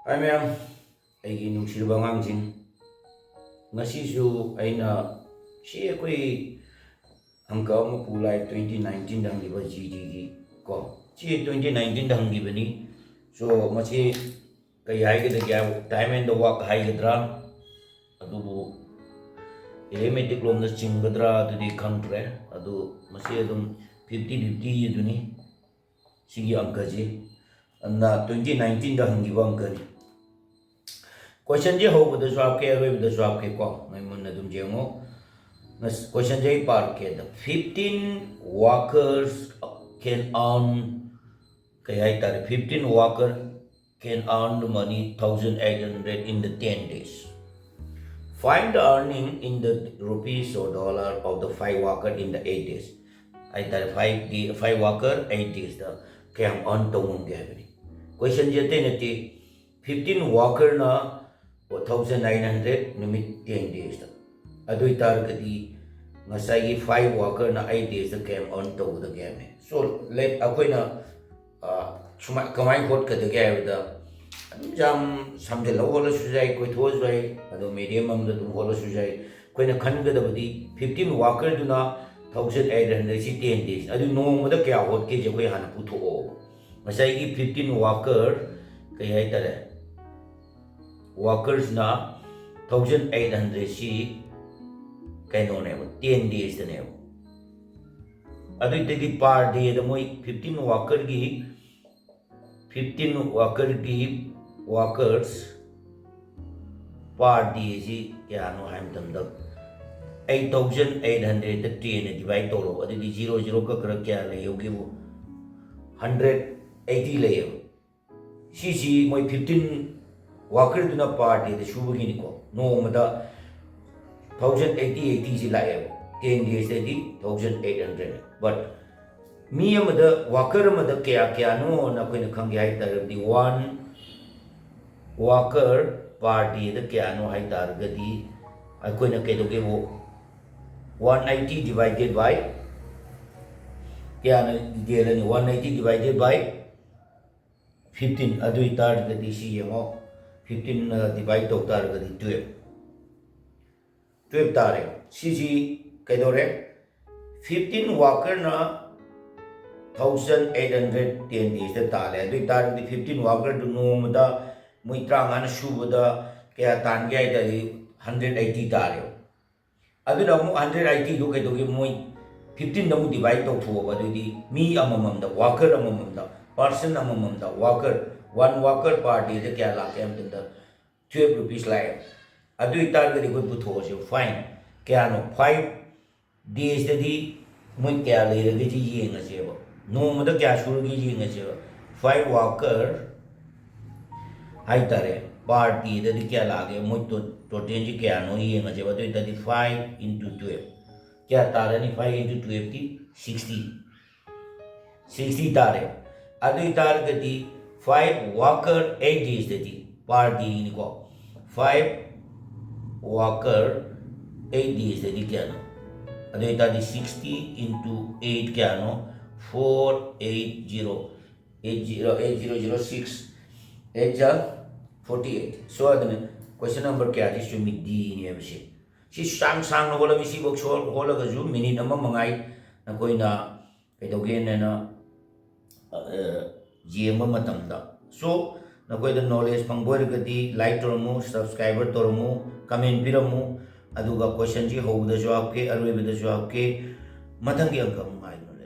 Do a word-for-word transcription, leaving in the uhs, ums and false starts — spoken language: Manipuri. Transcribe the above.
ꯍꯥꯏ ꯃꯌꯥꯝ, ꯑꯩꯒꯤ ꯅꯨꯡꯁꯤꯔꯕ ꯑꯉꯥꯡꯁꯤꯡ, ꯉꯁꯤꯁꯨ ꯑꯩꯅ ꯁꯤ ꯑꯩꯈꯣꯏ ꯑꯪꯀ ꯑꯃ ꯄꯨ ꯂꯥꯛꯑꯦ, ꯇ꯭ꯋꯦꯟꯇꯤ ꯅꯥꯏꯟꯇꯤꯟꯗ ꯍꯪꯈꯤꯕ ꯖꯤꯗꯤꯒꯤ ꯀꯣ꯫ ꯁꯤ ꯇ꯭ꯋꯦꯟꯇꯤ ꯅꯥꯏꯟꯇꯤꯟꯗ ꯍꯪꯈꯤꯕꯅꯤ꯫ ꯁꯣ ꯃꯁꯤ ꯀꯩ ꯍꯥꯏꯒꯗꯒꯦ ꯍꯥꯏꯕ, time and the work ꯍꯥꯏꯒꯗ꯭ꯔꯥ, ꯑꯗꯨꯕꯨ arithmetic ꯂꯣꯝꯗ ꯆꯤꯡꯒꯗ꯭ꯔꯥ ꯑꯗꯨꯗꯤ ꯈꯪꯗ꯭ꯔꯦ꯫ ꯑꯗꯨ ꯃꯁꯤ ꯑꯗꯨꯝ ꯐꯤꯐꯇꯤ ꯐꯤꯐꯇꯤ ꯑꯗꯨꯅꯤ꯫ ꯁꯤꯒꯤ ꯑꯪꯀꯁꯤ ꯑꯗꯨꯅ ꯇ꯭ꯋꯦꯟꯇꯤ ꯅꯥꯏꯟꯇꯤꯟꯗ ꯍꯪꯈꯤꯕ ꯑꯪꯀꯅꯤ꯫ Questionꯁꯦ ꯍꯧꯕꯗꯁꯨ ꯍꯥꯞꯀꯦ, ꯑꯔꯣꯏꯕꯗꯁꯨ ꯍꯥꯞꯀꯦꯀꯣ, ꯅꯣꯏ ꯃꯨꯟꯅ ꯑꯗꯨꯝ ꯌꯦꯡꯉꯣ꯫ Questionꯁꯦ ꯑꯩ ꯄꯥꯔꯛꯀꯦ꯫ The fifteen workers can earn, ꯀꯩ ꯍꯥꯏꯇꯥꯔꯦ, fifteen worker can earn the money thousand eight hundred in the ten days. Find the earning in the rupees or dollar of the five worker in the eight days. ꯍꯥꯏꯇꯥꯔꯦ, five day, five worker eight daysꯇ ꯀꯌꯥꯝ earn ꯇꯧ ꯉꯝꯒꯦ ꯍꯥꯏꯕꯅꯤ꯫ Questionꯁꯦ ꯑꯇꯩ ꯅꯠꯇꯦ, fifteen workerꯅ thousand eight hundred ꯅꯨꯃꯤꯠ ten daysꯇ, ꯑꯗꯨ ꯑꯣꯏꯇꯥꯔꯒꯗꯤ ꯉꯁꯥꯏꯒꯤ five workerꯅ eight daysꯇ ꯀꯌꯥꯝ earn ꯇꯧꯒꯗꯒꯦ ꯍꯥꯏꯕꯅꯤ꯫ So let ꯑꯩꯈꯣꯏꯅ ꯁꯨꯃꯥꯏ ꯀꯃꯥꯏꯅ ꯍꯣꯠꯀꯗꯒꯦ ꯍꯥꯏꯕꯗ, ꯑꯗꯨꯝ ꯌꯥꯝ ꯁꯝꯖꯜꯂꯒ ꯍꯣꯠꯂꯁꯨ ꯌꯥꯏ, ꯀꯣꯏꯊꯣꯛꯑꯁꯨ ꯌꯥꯏ, ꯑꯗꯣ medium ꯑꯃꯗ ꯑꯗꯨꯝ ꯍꯣꯠꯂꯁꯨ ꯌꯥꯏ꯫ ꯑꯩꯈꯣꯏꯅ ꯈꯟꯒꯗꯕꯗꯤ fifteen workerꯗꯨꯅ thousand eight hundredꯁꯤ ten days, ꯑꯗꯨ ꯅꯣꯡꯃꯗ ꯀꯌꯥ ꯍꯣꯠꯀꯦꯁꯦ ꯑꯩꯈꯣꯏ ꯍꯥꯟꯅ ꯄꯨꯊꯣꯛꯑꯣꯕ꯫ ꯉꯁꯥꯏꯒꯤ fifteen worker, ꯀꯩ ꯍꯥꯏꯇꯥꯔꯦ, workersꯅ thousand eight hundredꯁꯤ ꯀꯩꯅꯣꯅꯦꯕ, ten daysꯇꯅꯦꯕ꯫ ꯑꯗꯨꯏꯗꯒꯤ per dayꯗ ꯃꯣꯏ fifteen workerꯒꯤ, fifteen workerꯒꯤ workers per dayꯁꯤ ꯀꯌꯥꯅꯣ ꯍꯥꯏ ꯃꯇꯝꯗ, eight thousand eight hundredꯇ tenꯅ divide ꯇꯧꯔꯣ, ꯑꯗꯨꯗꯤ zero zero ꯀꯛꯈ꯭ꯔ ꯀꯌꯥ ꯂꯩꯍꯧꯒꯦꯕꯨ? Hundred eighty ꯂꯩꯌꯦꯕ꯫ ꯁꯤꯁꯤ ꯃꯣꯏ fifteen workerꯗꯨꯅ per dayꯗ ꯁꯨꯕꯒꯤꯅꯤꯀꯣ꯫ ꯅꯣꯡꯃꯗ thousand eighty, eightyꯁꯤ ꯂꯥꯛꯑꯦꯕ, ten daysꯇꯗꯤ thousand eight hundred꯫ But ꯃꯤ ꯑꯃꯗ, worker ꯑꯃꯗ ꯀꯌꯥ ꯀꯌꯥꯅꯣꯅ ꯑꯩꯈꯣꯏꯅ ꯈꯪꯒꯦ ꯍꯥꯏ ꯇꯥꯔꯒꯗꯤ, one worker per dayꯗ ꯀꯌꯥꯅꯣ ꯍꯥꯏ ꯇꯥꯔꯒꯗꯤ, ꯑꯩꯈꯣꯏꯅ ꯀꯩꯗꯧꯒꯦꯕꯨ, one eighty divided by ꯀꯌꯥꯅ ꯌꯦꯜꯂꯅꯤ? One eighty divided by fifteen. ꯑꯗꯨ ꯑꯣꯏꯇꯥꯔꯒꯗꯤ ꯁꯤ ꯌꯦꯡꯉꯣ, ꯐꯤꯐꯇꯤꯟꯅ ꯗꯤꯚꯥꯏꯠ ꯇꯧ ꯇꯥꯔꯒꯗꯤ ꯇꯨꯌꯦꯜꯞ, ꯇꯨꯌꯦꯜꯞ ꯇꯥꯔꯦ꯫ ꯁꯤꯁꯤ ꯀꯩꯗꯧꯔꯦ? Fifteen ꯋꯥꯀꯔꯅ thousand eight hundred ten ꯗꯦꯖꯇ ꯇꯥꯜꯂꯦ꯫ ꯑꯗꯨ ꯑꯣꯏꯇꯥꯔꯒꯗꯤ ꯐꯤꯐꯇꯤꯟ ꯋꯥꯀꯔꯗꯨ ꯅꯣꯡꯃꯗ ꯃꯣꯏ ꯇꯔꯥꯃꯉꯥꯅ ꯁꯨꯕꯗ ꯀꯌꯥ ꯇꯥꯟꯒꯦ ꯍꯥꯏ ꯇꯥꯔꯗꯤ ꯍꯟꯗ꯭ꯔꯦꯠ ꯑꯩꯠꯇꯤ ꯇꯥꯔꯦꯕ꯫ ꯑꯗꯨꯅ ꯑꯃꯨꯛ ꯍꯟꯗ꯭ꯔꯦꯠ ꯑꯩꯠꯇꯤꯗꯨ ꯀꯩꯗꯧꯒꯦ? ꯃꯣꯏ ꯐꯤꯐꯇꯤꯟꯗ ꯑꯃꯨꯛ ꯗꯤꯚꯥꯏꯠ ꯇꯧꯊꯣꯛꯑꯕ꯫ ꯑꯗꯨꯗꯤ ꯃꯤ ꯑꯃꯃꯝꯗ, ꯋꯥꯀꯔ ꯑꯃꯃꯝꯗ, ꯄꯥꯔꯁꯟ ꯑꯃꯃꯝꯗ, ꯋꯥꯀꯔ, ꯋꯥꯟ ꯋꯥꯀꯔ ꯄꯥꯔ ꯗꯦꯗ ꯀꯌꯥ ꯂꯥꯛꯀꯦ ꯍꯥꯏꯕ ꯃꯇꯝꯗ ꯇꯨꯌꯦꯜꯞ ꯔꯨꯄꯤꯁ ꯂꯥꯛꯑꯦ꯫ ꯑꯗꯨ ꯑꯣꯏꯇꯥꯔꯒꯗꯤ ꯑꯩꯈꯣꯏ ꯄꯨꯊꯣꯛꯑꯁꯦ ꯐꯥꯏꯟ ꯀꯌꯥꯅꯣ? ꯐꯥꯏꯚ ꯗꯦꯖꯇꯗꯤ ꯃꯣꯏ ꯀꯌꯥ ꯂꯩꯔꯒꯦꯁꯤ ꯌꯦꯡꯉꯁꯦꯕ, ꯅꯣꯡꯃꯗ ꯀꯌꯥ ꯁꯨꯔꯒꯦ ꯌꯦꯡꯉꯁꯦꯕ꯫ ꯐꯥꯏꯚ ꯋꯥꯀꯔ ꯍꯥꯏꯇꯥꯔꯦ, ꯄꯥꯔ ꯗꯦꯗꯗꯤ ꯀꯌꯥ ꯂꯥꯛꯑꯒꯦ? ꯃꯣꯏ ꯇꯣꯇꯦꯜꯁꯤ ꯀꯌꯥꯅꯣ ꯌꯦꯡꯉꯁꯦꯕ꯫ ꯑꯗꯨ ꯑꯣꯏꯇꯥꯔꯗꯤ ꯐꯥꯏꯚ ꯏꯟꯇꯨ ꯇꯨꯌꯦꯜꯞ ꯀꯌꯥ ꯇꯥꯔꯅꯤ? ꯐꯥꯏꯚ ꯏꯟꯇꯨ ꯇꯨꯌꯦꯜꯞꯇꯤ ꯁꯤꯛꯁꯇꯤ, ꯁꯤꯛꯁꯇꯤ ꯇꯥꯔꯦ꯫ ꯑꯗꯨ ꯑꯣꯏꯇꯥꯔꯒꯗꯤ ꯐꯥꯏꯚ ꯋꯥꯀꯔ ꯑꯩꯠ ꯗꯦꯖꯇꯗꯤ, ꯄꯥꯔ ꯗꯦꯒꯤꯅꯤꯀꯣ, ꯐꯥꯏꯚ ꯋꯥꯀꯔ ꯑꯩꯠ ꯗꯦꯖꯇꯗꯤ ꯀꯌꯥꯅꯣ? ꯑꯗꯨ ꯑꯣꯏꯇꯥꯔꯗꯤ ꯁꯤꯛꯁꯇꯤ ꯏꯟꯇꯨ ꯑꯩꯠ ꯀꯌꯥꯅꯣ? Four eight zero, eight zero, eight zero zero six, eight ꯖꯥ ꯐꯣꯔꯇꯤ ꯑꯩꯠ꯫ ꯁꯣ ꯑꯗꯨꯅ ꯀꯣꯏꯁꯟ ꯅꯝꯕꯔ ꯀꯌꯥꯗꯤ ꯆꯨꯝꯃꯤ? ꯗꯤꯅꯦꯕ ꯁꯤ꯫ ꯁꯤ ꯁꯥꯡ ꯁꯥꯡꯅ ꯍꯣꯠꯂꯝꯃꯤ꯫ ꯁꯤꯐꯧ ꯁꯣꯜ-, ꯍꯣꯠꯂꯒꯁꯨ ꯃꯤꯅꯤꯠ ꯑꯃ ꯃꯉꯥꯏ ꯅꯈꯣꯏꯅ ꯀꯩꯗꯧꯒꯦꯅ, ꯑ, ꯌꯦꯡꯕ ꯃꯇꯝꯗ꯫ ꯁꯣ ꯅꯈꯣꯏꯗ ꯅꯣꯂꯦꯖ ꯐꯪꯕ ꯑꯣꯏꯔꯒꯗꯤ ꯂꯥꯏꯛ ꯇꯧꯔꯝꯃꯨ, ꯁꯕꯁꯀ꯭ꯔꯥꯏꯕꯔ ꯇꯧꯔꯝꯃꯨ, ꯀꯃꯦꯟ ꯄꯤꯔꯝꯃꯨ꯫ ꯑꯗꯨꯒ ꯀꯣꯏꯁꯟꯁꯤ ꯍꯧꯕꯗꯁꯨ ꯍꯥꯞꯀꯦ, ꯑꯔꯣꯏꯕꯗꯁꯨ ꯍꯥꯞꯀꯦ꯫ ꯃꯊꯪꯒꯤ ꯑꯪꯀ ꯑꯃꯨꯛ ꯉꯥꯏꯗꯨꯅ